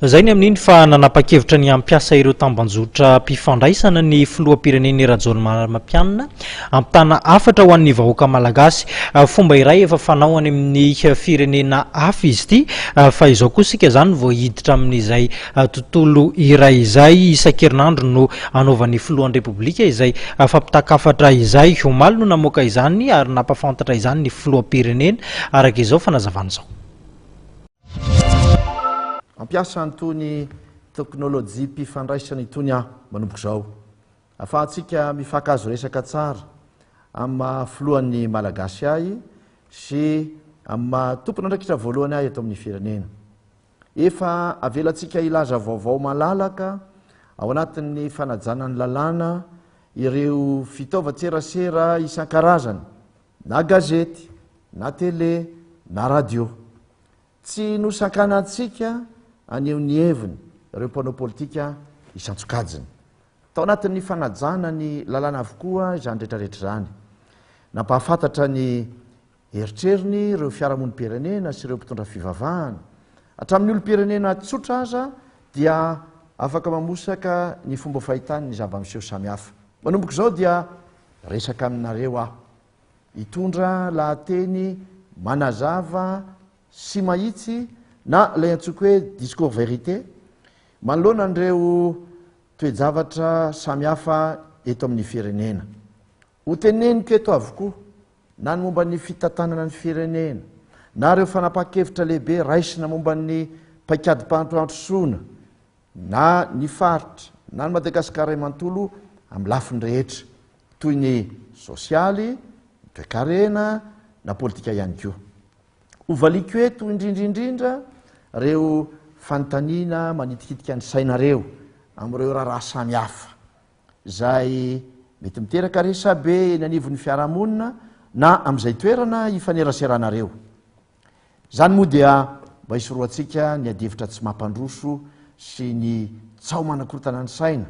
Izay ny amin'iny fa nanapa-kevitra ny hampiasa ireo tambanjotram-pifandraisana ny filoham-pirenena Rajaonarimampianina hampitana hafatra ho an'ny vahoaka malagasy. Fomba iray efa fanao any amin'ny firenena hafa izy ity fa izao kosa isika izany vao hiditra amin'izay tontolo iray izay. Isan-kerinandro no hanaovan'ny filohan'ny Repoblika izay fampitan-kafatra izay. Omaly no namoaka izany ary nampahafantatra izany ny filoham-pirenena araka izao fanazavana izao. Hampiasa an'itony teknolojiam-pifandraisana itony aho manomboka izao. Ahafahantsika mifankahazo resaka tsara amin'ny maha filohan'ny Malagasy ahy sy amin'ny maha tompon'andraikitra voalohany ahy eto amin'ny firenena. Efa avelantsika hilaza vaovao malalaka ao anatin'ny fanajana ny lalàna ireo fitaovan-tserasera isan-karazany na gazety, na tele, na radio. Tsy nosakanantsika haneho ny heviny ireo mpanao politika isan-tsokajiny. Tao anatin'ny fanajana ny lalàna avokoa izany rehetrarehetra izany. Nampahafantatra ny eritreriny ireo fiarahamonim-pirenena sy ireo mpitondra fivavahana. Hatramin'ny olom-pirenena tsotra aza dia afaka mamosaka ny fomba fahitany ny zava-miseho samihafa. Manomboka izao dia resaka aminareo aho. Hitondra lahateny manazava sy mahitsy na ilay antsoiko hoe discours vérité manoloana an'ireo toe-javatra samihafa eto amin'ny firenena. Hoteneniko eto avokoa na ny momba ny fitantanana ny firenena, na ireo fanapahan-kevitra lehibe raisina momba ny paikadim-pampandrosoana na ny faritra na ny Madagasikara iray manontolo amin'ny lafiny rehetra, toy ny sosialy, ny toekarena, na politika ihany koa. Hovaliako eto indrindra indrindra ireo fanontaniana manitikitika ny sainareo amin'ireo raharaha samihafa izay mety miteraka resabe eny anivon'ny fiarahamonina na amin'izay toerana ifaneraseranareo. Izany moa dia mba hisorohantsika ny adihevitra tsy mampandroso sy ny tsaho manakorontana ny saina.